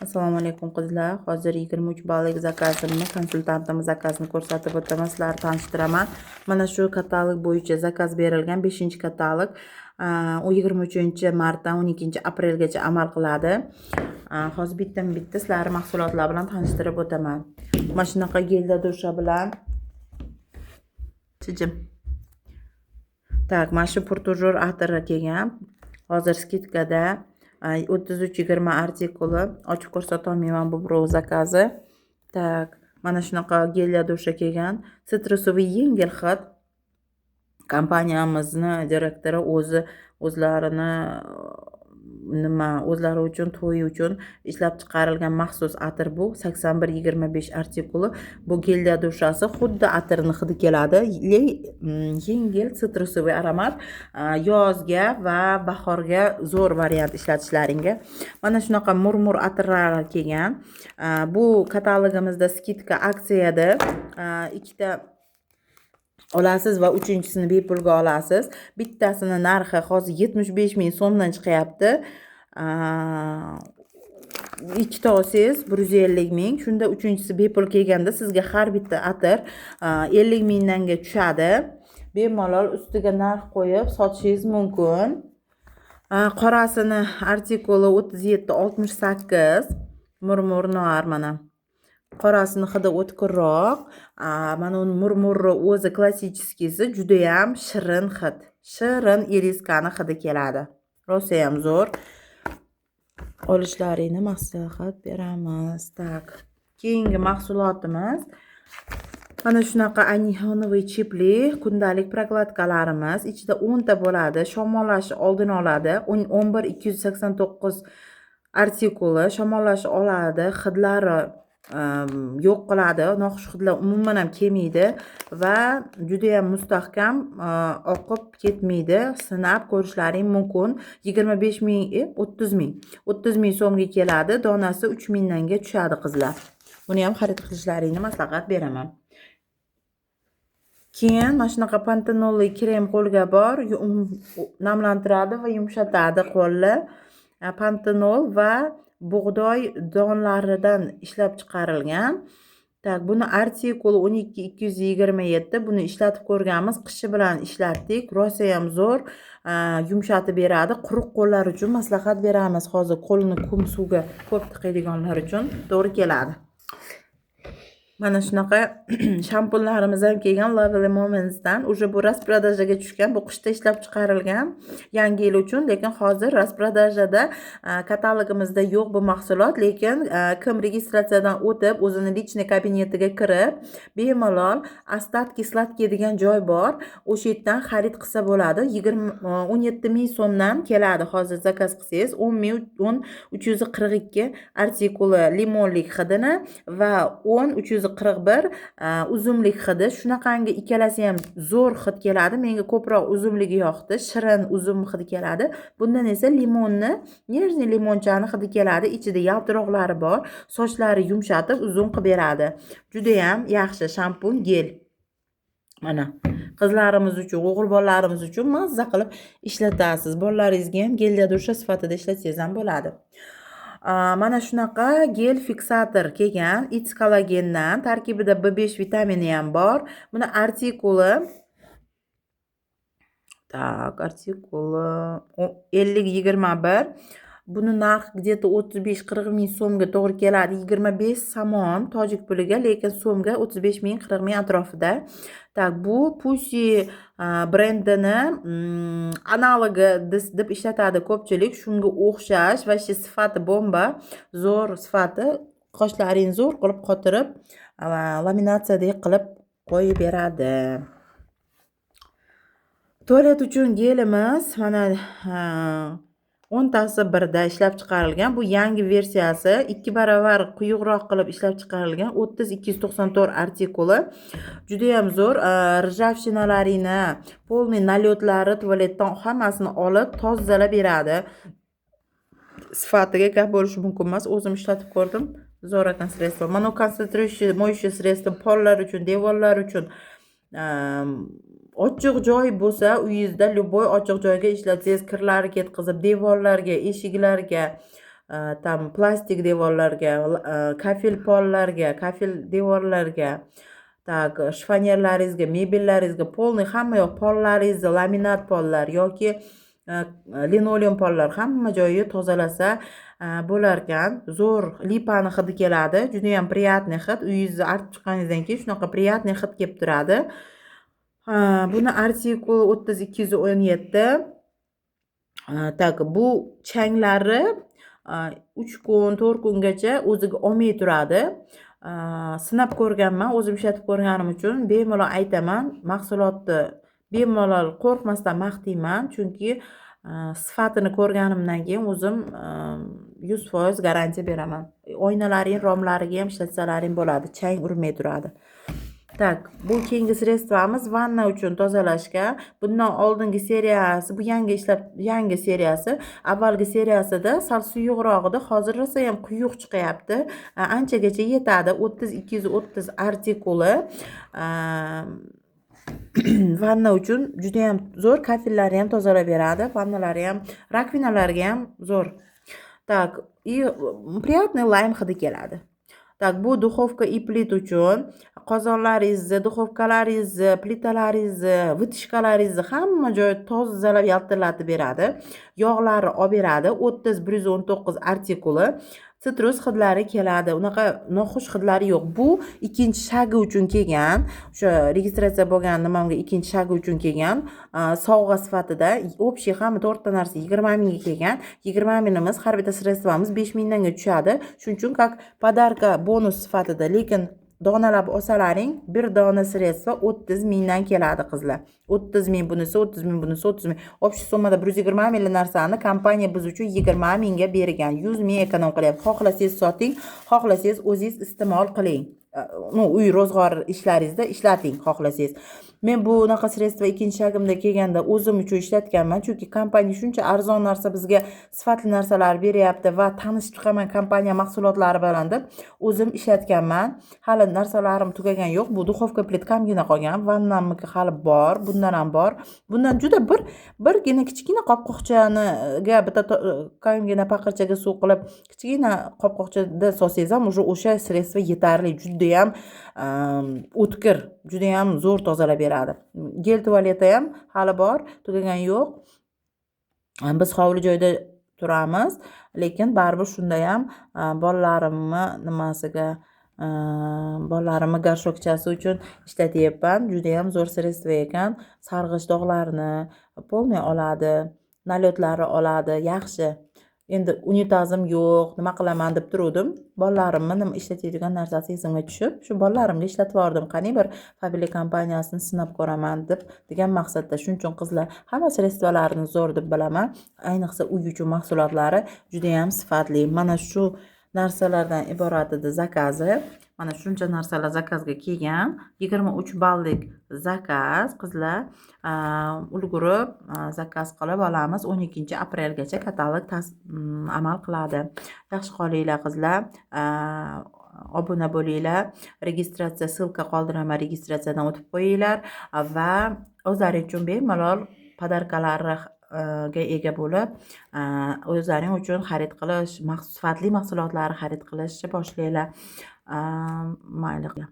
Assalomu alaykum, qizlar. Hozir 23 ballik zakazimni, konsultantimiz zakazini ko'rsatib o'taman, sizlarni tanishtiraman. Mana shu katalog bo'yicha zakaz berilgan, 5 katalog. U 23 martdan 12 aprelgacha amal qiladi. Hozir bittama-bitta sizlarni mahsulotlar bilan tanishtirib o'taman. Mana shunaqa гель для душа bilan chijim. Так, mana shu Pour Toujours atiri kelgan. Hozir скидка da, 3320 artikuli, ochib ko'rsatolmayman, bu birov zakazi. Так, mana shunaqa гель для душа kelgan. Цитрусовый yengil hid. Kompaniyamizni direktori o'zi o'zlarini nima, o'zlari uchun, to'y uchun ishlab chiqarilgan maxsus atir bu, 8125 artikuli. Bu гель для душа si xuddi atirni hidi keladi, yengil цитрусовый aromat, yozga va bahorga zo'r variant ishlatishlaringga. Mana shunaqa Murmur atirlari kelgan. Bu katalogimizda скидка aksiyada, ikkita olasiz va uchinchisini bepulga olasiz. Bittasini narxi hozir 75 000 so'mdan chiqyapti. Ikkita olsangiz 150 000. Shunda uchinchisi bepul kelganda sizga har bitta atir 50 000danga tushadi. Bemalol ustiga narx qo'yib sotishingiz mumkin. Qorasini artikuli 3768, Murmur Noir. Mana qorasini hidi o'tkirroq. Mana uni Murmurni o'zi классический si, judayam shirin hid, shirin iriskani hidi keladi, rosayam zo'r, olishlaringni maslahat beramiz. Так, keyingi mahsulotimiz mana shunaqa анионовый chipli kundalik прокладка larimiz. Ichida 10 ta bo'ladi, shamollashni oldini oladi. 11289 artikuli, shamollash oladi, hidlari yo'q qiladi, noxush hidlar umuman ham kelmaydi va judayam mustahkam, oqib ketmaydi. Sinab ko'rishlaring mumkin. 25 000, 30 000, 30 000 so'mga keladi, donasi 3000danga tushadi, qizlar. Buni ham xarid qilishlaringni maslahat beraman. Keyin mana shunaqa pantenolli krem qo'lga bor, namlantiradi va yumshatadi qo'lni. Pantenol va bug'doy donlaridan ishlab chiqarilgan. Так, buni artikuli 12227. Buni ishlatib ko'rganmiz, qishi bilan ishlatdik, rosayam zo'r yumshatib beradi. Quruq qo'llar uchun maslahat beramiz, hozir qo'lini qum suvga ko'p tiqiydiganlar uchun to'g'ri keladi. Mana shunaqa shampunlarimiz ham kelgan Lovely Momentsdan. Уже bu распродажа ga tushgan, bu qishda ishlab chiqarilgan yangi yil uchun, lekin hozir распродажа da, katalogimizda yo'q bu mahsulot, lekin kim registratsiyadan o'tib, o'zini личный kabinetiga kirib, bemalol "Остатки сладкие" degan joy bor, o'sha yerdan xarid qilsa bo'ladi. 17 000 so'mdan keladi hozir zakaz qilsangiz. 10 000, 10342 artikuli limonlik hidini va 10341 uzumlik hidi. Shunaqangi ikkalasi ham zo'r hid keladi. Menga ko'proq uzumligi yoqdi, shirin uzum hidi keladi. Bundan esa limonni, нежный limonchani hidi keladi. Ichida yaltiroqlari bor, sochlari yumshatib, uzun qilib beradi. Judayam yaxshi shampun gel. Mana qizlarimiz uchun, o'g'il bolalarimiz uchun mazza qilib ishlatasiz. Bolalaringizga ham гель для душа sifatida ishlatsangiz ham bo'ladi. Mana shunaqa gel fiksator kelgan It's kollagendan, tarkibida B5 vitamini ham bor. Buni artikuli, так, artikuli 5021. Buni narxi где-то 35-40 ming so'mga to'g'ri keladi, 25 somon tojik puliga, lekin so'mga 35 ming, 40 ming atrofida. Так, bu Pussy brendini analogi deb ishlatadi ko'pchilik, shunga o'xshash. Вообще sifati bomba, zo'r sifati, qoshlaringni zo'r qilib qotirib, laminatsiyadek qilib qo'yib beradi. Tualet uchun gelimiz mana, 10 tasi birda ishlab chiqarilgan. Bu yangi versiyasi, 2 baravar quyuqroq qilib ishlab chiqarilgan, 30294 artikuli. Judayam zo'r, ржавчина laringni, полный налёт lari tualetdan hammasini olib, tozalab beradi. Sifatiga gap bo'lishi mumkin emas, o'zim ishlatib ko'rdim, zo'r ekan средство. Mana концентрирующий моющее средство, pollar uchun, devorlar uchun, ochiq joy bo'lsa uyingizda, любой ochiq joyga ishlatsangiz, kirlarni ketqizib, devorlarga, eshiklarga. Там plastik devorlarga, kafel pollarga, kafel devorlarga, так, shifonerlaringizga, mebellaringizga, полный hamma yoq pollaringizni, laminat pollar yoki linoleum pollar, hamma joyi tozalasa bo'larkan. Zo'r lipani hidi keladi, judayam приятный hid. Uyingizni artib chiqqaningizdan keyin shunaqa приятный hid kelib turadi. Buni artikuli 30217. Так, bu changlari 3 kun, 4 kungacha o'ziga olmay turadi. Sinab ko'rganman, o'zim ishlatib ko'rganim uchun bemalol aytaman. Mahsulotni bemalol qo'rqmasdan maqtayman, chunki sifatini ko'rganimdan keyin o'zim 100% garantiya beraman. Oynalaring romlariga ham ishlatsalaring bo'ladi, chang urmay turadi. Так, bu keyingi средство miz vanna uchun tozalashga. Bundan oldingi seriyasi, bu yangi ishlab, yangi seriyasi. Avvalgi seriyasida sal suyuqroq edi, hozir rosa ham quyuq chiqyapti. Anchagacha yetadi. 30230 artikuli. Vanna uchun judayam zo'r, kafellarni ham tozalab beradi, vannalari ham, rakvinalarga ham zo'r. Так, и приятный лайм hidi keladi. Так, bu духовка и плит uchun. Qozonlaringizni, duxovkalaringizni, plitalaringizni, вытяжка laringizni hamma joyi tozalab, yaltillatib beradi, yog'larni olib beradi. 30119 artikuli. Sitrus hidlari keladi, unaqa noxush hidlari yo'q. Bu ikkinchi шаг i uchun kelgan, o'sha registratsiya bo'lgan nimamga ikkinchi шаг i uchun kelgan sovg'a sifatida. Общий hamma to'rtta narsa 20 mingga kelgan. 20 mingimiz, har bitta средство miz 5 mingdanga tushadi. Shuning uchun как подарка, bonus sifatida. Lekin donalab olsalaring, bir dona средство 30 mingdan keladi, qizlar. 30 ming bunisi, 30 ming bunisi, 30 ming. Общий summada 120 minglik narsani kompaniya biz uchun 20 mingga bergan. 100 ming эконом qilyapti. Xohlasangiz soting, xohlasangiz o'zingiz iste'mol qiling, ну, uy ro'zg'or ishlaringizda ishlating xohlasangiz. Men bunaqa средство ikkinchi шаг imda kelganda o'zim uchun ishlatganman, chunki kompaniya shuncha arzon narsa, bizga sifatli narsalar beryapti va tanishib chiqaman kompaniya mahsulotlari bilan deb o'zim ishlatganman. Hali narsalarim tugagan yo'q. Bu духовка, плит kamgina qolgan, vannamniki hali bor, bundan ham bor. Bundan juda bir birgina kichkina qopqoqchaniga, bitta kamgina paqirchaga suv qilib, kichkina qopqoqchada solsangiz ham, уже o'sha средство yetarli. Judayam o'tkir, judayam zo'r tozalab beradi. Гель туалета ham hali bor, tugagan yo'q. Biz hovli joyda turamiz, lekin baribir shundayam bolalarimni nimasiga, bolalarimni горшок chasi uchun ishlatyapman. Judayam zo'r средство ekan, sarg'ish dog'larni полный oladi, налёт larni oladi, yaxshi. Endi unitazim yo'q, nima qilaman deb turuvdim. Bolalarimni nima ishlatadigan narsasi esimga tushib, shu bolalarimga ishlatib yubordim. Qani, bir Faberlic kompaniyasini sinab ko'raman deb degan maqsadda. Shuning uchun, qizlar, hamma средство larini zo'r deb bilaman, ayniqsa uy uchun mahsulotlari judayam sifatli. Mana shu narsalardan iborat edi zakazi. Mana shuncha narsalar zakazga kelgan, 23 ballik zakaz. Qizlar, ulgurib zakaz qilib olamiz, 12-aprelgacha katalog amal qiladi. Yaxshi qolinglar, qizlar, obuna bo'linglar, registratsiya ссылка qoldiraman, registratsiyadan o'tib qo'yinglar va o'zlaring uchun bemalol подарка larga ega bo'lib, o'zlaring uchun xarid qilish, sifatli mahsulotlarni xarid qilishni boshlanglar. Mayli.